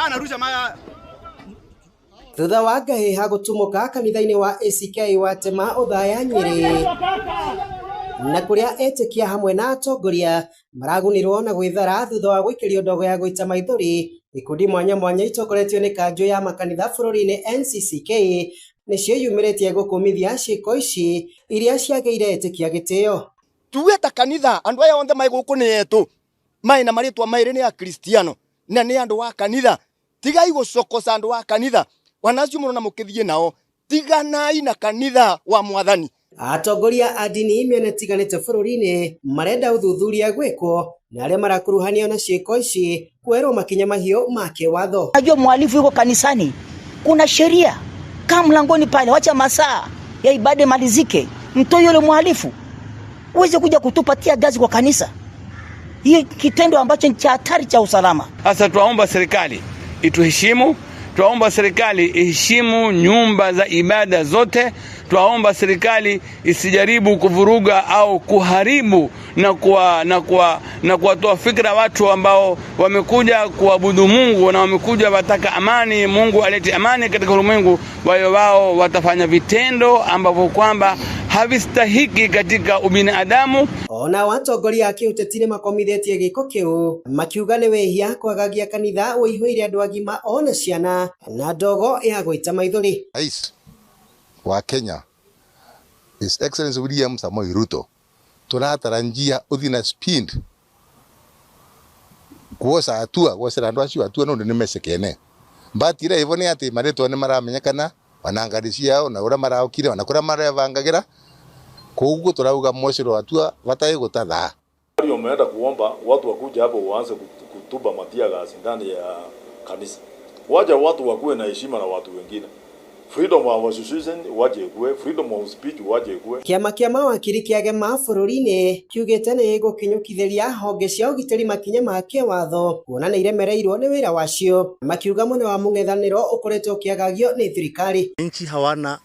Anarusha ma Thutha wa ngahĩha gũtumũka kanitha-inĩ wa ACK wa Tema Othaya Nyĩrĩ na kũrĩa etĩkia hamwe na atongoria maragunirwo na gwĩthara thutha wa gũikĩrio ndogo ya gũita maithori, ikundi mwanya mwanya itongoretio nĩ kanjũ ya makanitha bũrũri-inĩ NCCK nĩcio yumĩrĩtie gũkũmithia ciĩko ici iria ciagĩire etĩkia gĩtĩo. Tuge ta kanitha andu aya onthe mai guku ni etu mai na maritwa mairi ni akristiano na ni andu wa kanitha. Tigai gucokoca andu wa kanitha wanacio muno na mukithie nao, tiganai na kanitha wa Mwathani. Atongoria a ndini mĩena ĩtiganĩte bũrũri-inĩ marenda ũthuthuria gwĩkwo na arĩa marakuruhanio na ciĩko ici kuoerwo makinya mahiũ ma kĩwatho. Najua mhalifu yuko kanisani, kuna sheria. Kaa mlangoni pale, wacha masaa ya ibada imalizike, mtoe yule mhalifu. Uweze kuja kutupa tear gas kwa kanisa. Hii kitendo ambacho ni cha hatari cha usalama. Sasa twaomba serikali ituheshimu, twaomba serikali iheshimu nyumba za ibada zote, twaomba serikali isijaribu kuvuruga au kuharibu na kuwatoa fikra watu ambao wamekuja kuabudu Mungu na wamekuja wataka amani, Mungu alete amani katika ulimwengu. Wao wao watafanya vitendo ambavyo kwamba havistahiki katika ubinadamu. Ona atongoria a kĩũteti nĩmakomithĩtie gĩko kĩu makiuga nĩ wĩhia kwagagia kanitha ũihũire andũ agima ona ciana na ndogo ya gũita maithori. Rais wa Kenya, His Excellency William Samoei Ruto, turatarajia uthi na speed kuosa hatua gwocera andu acio hatua nundu ni mecekene. But ira ivo ni ati maritwa ni maramenyekana ona ngari ciao na uria maraukire ona kuria marebangagira, koguo turauga mocero hatua batai gutathaa. Umeenda kuomba watu wakuja hapo waanze kutupa matear gas ndani ya kanisa. Wacha watu wakuwe na heshima na watu wengine. Freedom of association waje ikue, freedom of speech waje ikue. Kĩama kĩa mawakiri kĩagema bũrũri-inĩ kiugĩte nĩ gĩgũkinyũkithĩria honge cia ũgitĩri makinya ma kĩwatho kuona nĩ iremereirwo nĩ wĩra wacio, makiuga mwena wa mũng'ethanĩro ũkoretwo ũkĩagagio nĩ thirikari. Nchi hawana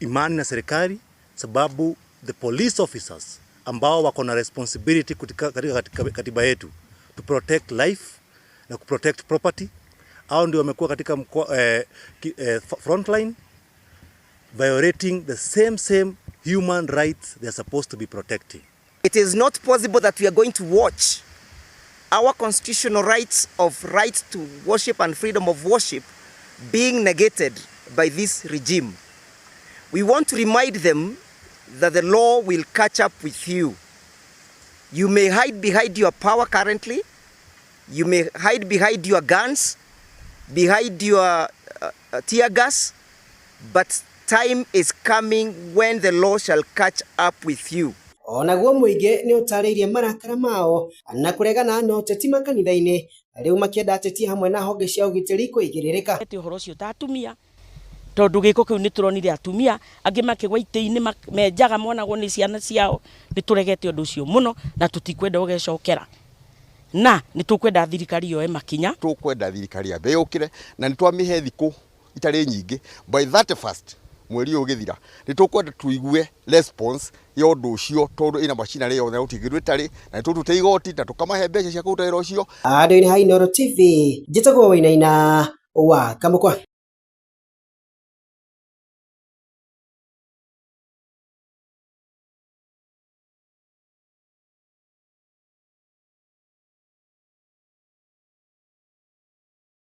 imani na serikali sababu the police officers ambao wako na responsibility katika katiba yetu to protect life na ku protect property, hao ndio wamekuwa katika frontline violating the same human rights they are supposed to be protecting. It is not possible that we are going to watch our constitutional rights of right to worship and freedom of worship being negated by this regime. We want to remind them that the law will catch up with you. You may hide behind your power currently, you may hide behind your guns, behind your tear gas, but time is coming when the law shall catch up with you. Onaguo mũingĩ nĩ ũtarĩirie marakara mao na kũregana na ũteti makanitha-inĩ rĩu makĩenda ateti hamwe na honge cia ũgitĩri kũigĩrĩrĩka. Ete ũhoro ũcio ta atumia tondu gĩko kĩu nĩ tũronire atumia angĩ makĩgwa itĩ-inĩ menjaga monagwo nĩ ciana ciao. Nĩ tũregete ũndũ ũcio mũno na tũtikwenda ũgecokera, na nĩ tũkwenda thirikari yoe makinya. Tũkwenda thirikari yambe yũkĩre na nĩ twamĩhe thikũ itarĩ nyingĩ, by 31st mweri ũyũ ũgĩthira nĩ tũkwenda tũigue response ya ũndũ ũcio, tondũ ĩna macinarĩ yothe na gũtingĩrwo ĩtarĩ, na nĩ tũrutĩte igoti na tũkamahe mbeca cia kũruta wĩra ũcio. Andũ-inĩ ha Inooro TV, njĩtagwo Wainaina wa Kamũkwa.